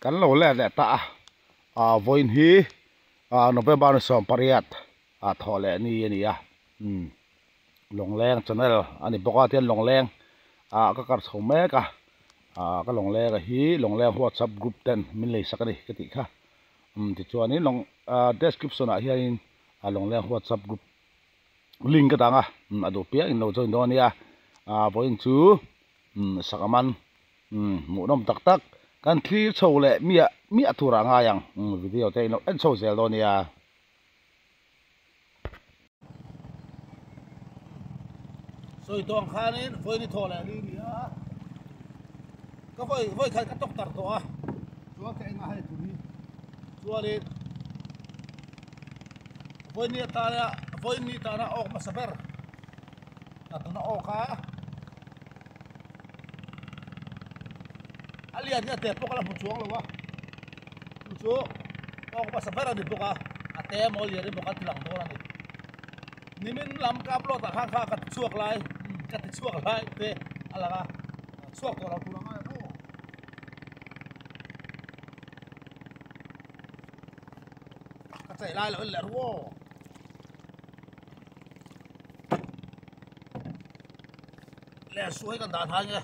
Kan lo let leh ta a, ah vawiin hi ah November ni 18 ah thawh leh ni a ni a, umm Lawngleng channel a ni bawk a tihian Lawngleng ah ka kar chho mek a, ah ka Lawngleng a hi Lawngleng WhatsApp group ten min lei sak a ni ka tih kha, umm tichuanin lawng ah description ah hianin ah Lawngleng WhatsApp group link ka dang a, umm a duh piang in lo join dawn a nia, ah vawiin chu umm sakaman. Umm hmuhnawm tak tak kan thlir chho leh miah miah turah ngai ang umm video te inlo en chho zel dawn nia. Sawi tawh ang khanin vawi ni thaw leh li ni a, ka vawi vawi khat ka tawk tar tawh a, chuan ka engah hei tui chuanin vawi ni atana vawi ni tana awk hmasa ber ka tuna awk a. A lian hi a te pawh ka la hmu chuang lo a chu chu awk hmasa ber a ni bawk a a te emaw a lian emaw ka ti lang dawn a ni nimin lam ka upload ah khan kha ka ti chhuak lai ka ti chhuak lai te a lang a chhuak tawh lo tur a ngai ang aw. Ka chei lai loh in leh ru aw. Leh su hi kan dah thai nge.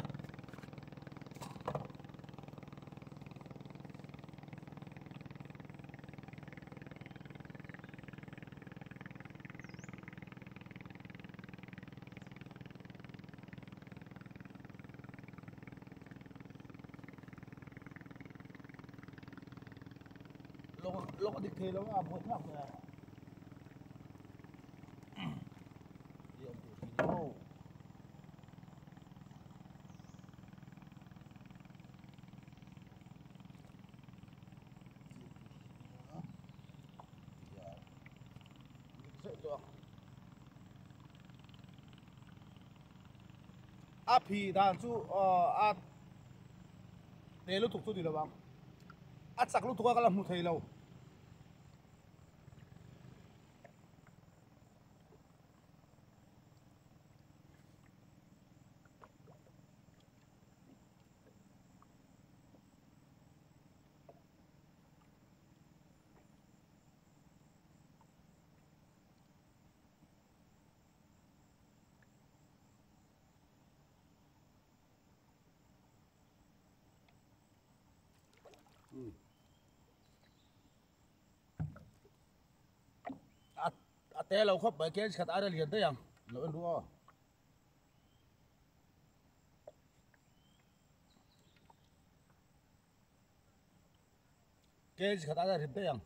Lawng lawng a dik thei lo a buai thlak hle. A phi dan chu a te lutuk chu ni lo ang a chak lutuk a ka la hmu thei lo. A te lo khawp mai keng khat aia lian daih ang lo en ru aw. Keng khat aia rit daih ang.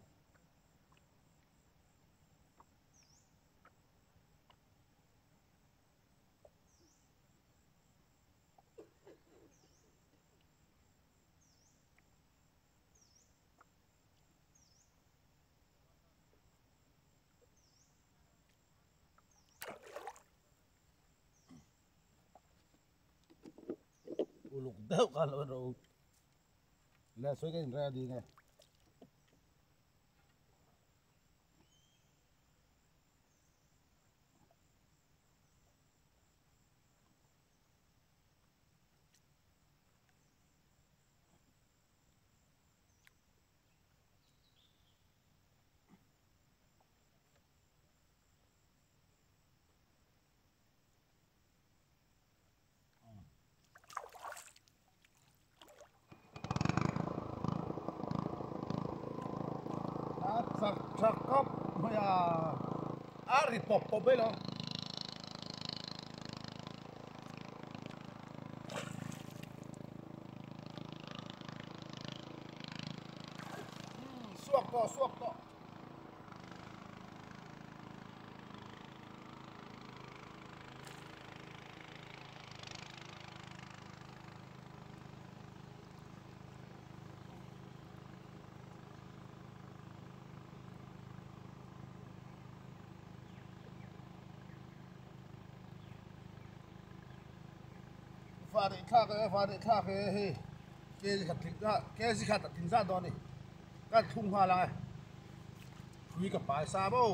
Uluk deuh khan lo en rawh u. Le sawi ka in ready nge. A chak tha kawp mai a, a ri pawp pawp mai lo. Suak tawh suak tawh. Vah thlak e vah thlak e hei kg khat tling zat kg khat a tling zat dawn a ni ka thlung nghal ang e tui ka pai sa bo.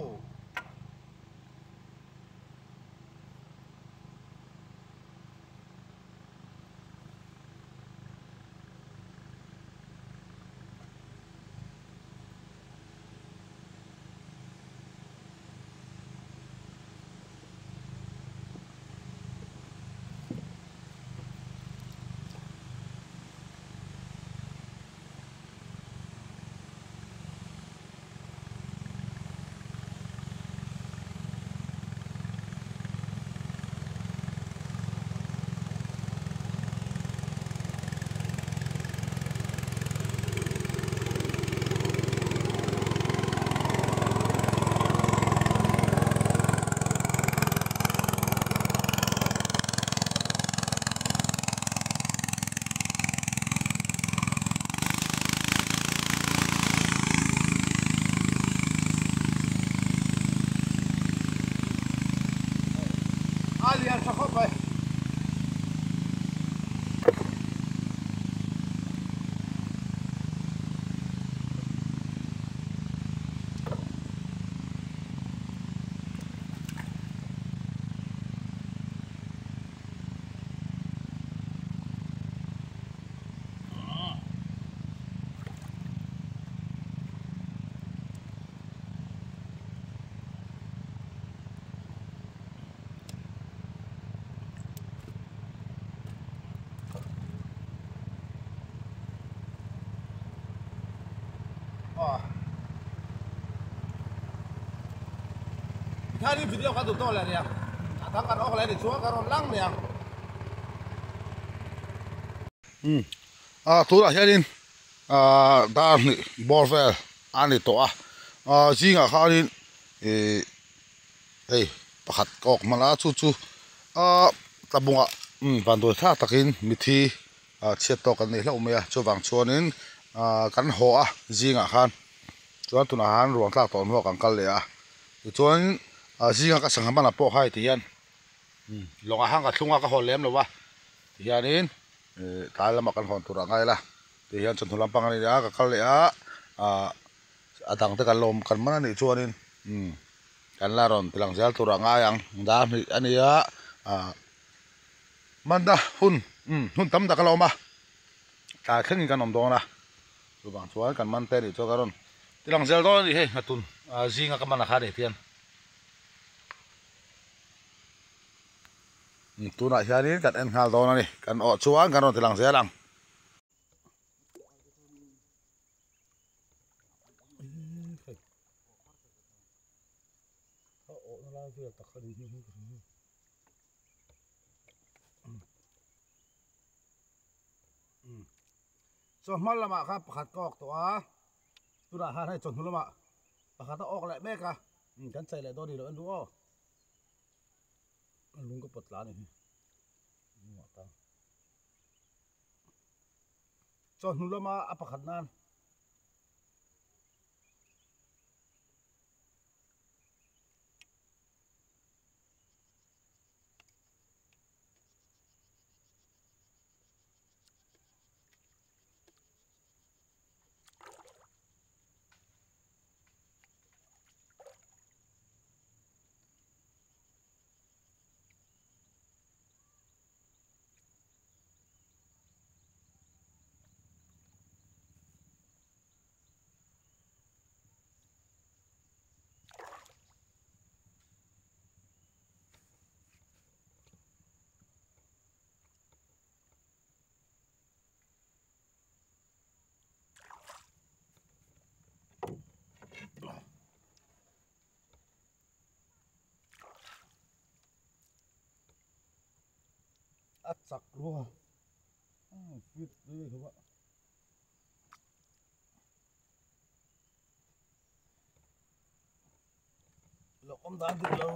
tha khawp mai. Tikhanin video kha duh tawh leh nia a dang kan awk leh ni chuan ka rawn lang mai ang. Umm ah tunah hianin ah dar hnih bawr vel a ni tawh a ah zingah khanin ih hei pakhat ka awk hman a chu chu ah tlabungah umm vanduai thlak takin mithi ah chhiat tawk an nei hlauh mai a chuvang chuanin ah kan haw a zingah khan chuan tunah khan ruang tlak tawh hnuah kan kal leh a tichuan ah zingah ka sangha hmanah pawh kha heti hian lawngah khan ka thlung a ka hawn lem lo va tihianin ih tlai lamah kan hawn tur a ngai la tihian chawhnu lampang a ni a ka kal leh a ah a dang te kan lo awm kan man a nih chuanin umm kan la rawn ti lang zel tur a ngai ang dar hnih a ni a ah manna hun umm hun tam tak a la awm a tlai thlengin kan awm dawn a chuvang chuan kan man te nih chuan ka rawn ti lang zel dawn a ni hei nghatun ah zinga ka man a kha a nih hian. Tunah hianin kan en nghal dawn a ni kan awh chuan kan rawn ti lang zel ang. Chawhma lamah khan pakhat ka awk tawh a tunah khan hei chawhnu lamah pakhat a awk leh mek a kan chei leh dawn ni lo en duh aw. A lung ka pawt tla a ni hi lungah tang chawhnu lama a pakhat nan A chak rua fit ve kha va lo awm dan duh lo.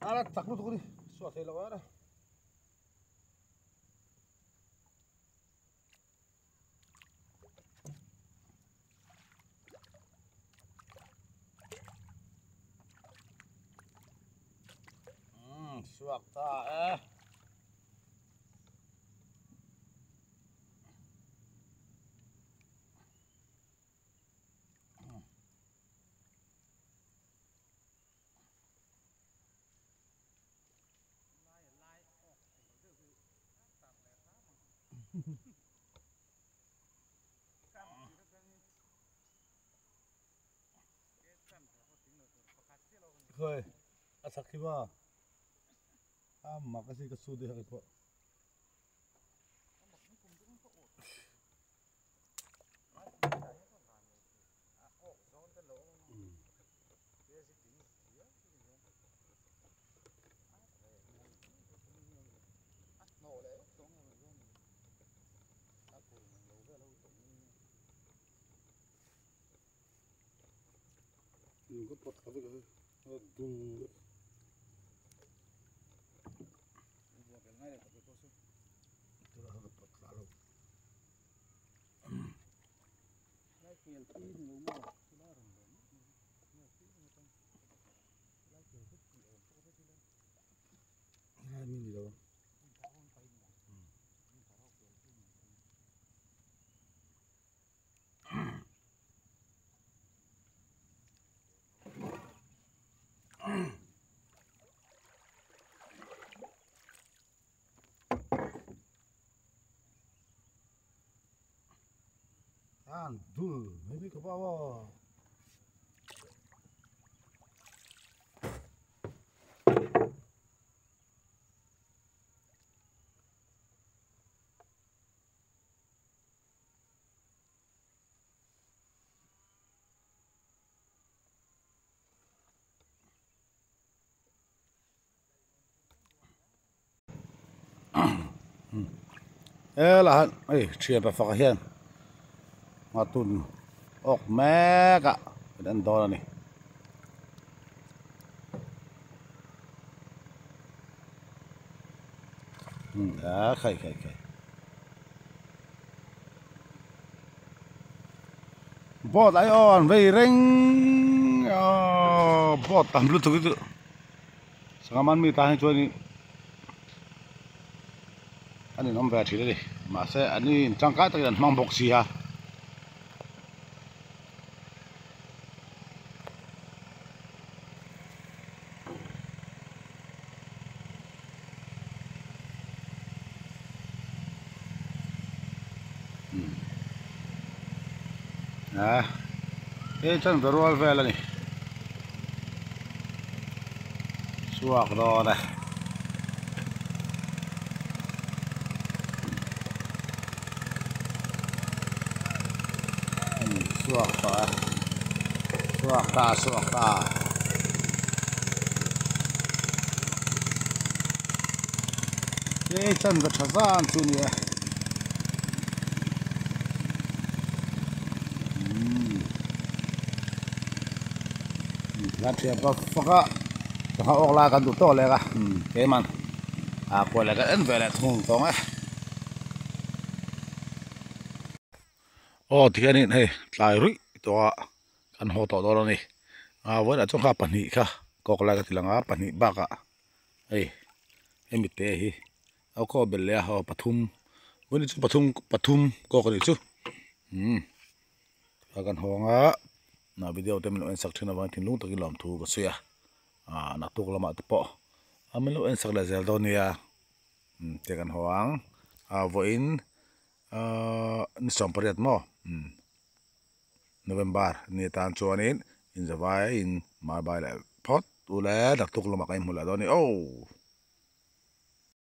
Ara chak lutuk a ni suah thei lo ara. Suak ta e. Khoi a chak khi ma a mak a si ka su deuh pawh. Lung ka pawt kha vek a. An dul mai mai ka pa aw. He lah hei thian pa faka hian ngatun awk mek a kan en dawn a ni. A khai khai khai boat ai aw an vei reng aw boat tam lutuk hi chu sangha man mi tan hi chuanin an inawm ve thin a ni mahse an in tangkai takin an hmang bawk si a. A hei chuan ve rual vel a ni chhuak dawn e. Chhuak tawh e chhuak ta chhuak ta. Hei chan va tha zan chu a ni e. Umm thian pa fak a sangha awk lai kan duh tawk lek a keimah a kual leh kan en ve leh thung tawng e. Aw tikhianin hei tlai ruih tawh a kan haw tawh dawn a ni a vawiinah chuan kha pahnih kha kawk lai ka ti lang a pahnih bakah hei hemi te hi a khaw belh leh a aw pathum vawiin chu pathum pathum kawk a nih chu umm a kan hawng a na video te min lo en sak thin avangin thinlung takin lawmthu ka sawi a ah naktuk lamah te pawh a min lo en sak leh zel dawn nia umm te kan haw ang a vawiin ahh ni sawmpariat maw umm November ni atan chuanin inzavaiin bye bye leh phawt ule naktuk lamah kan inhmu leh dawn a ni aw.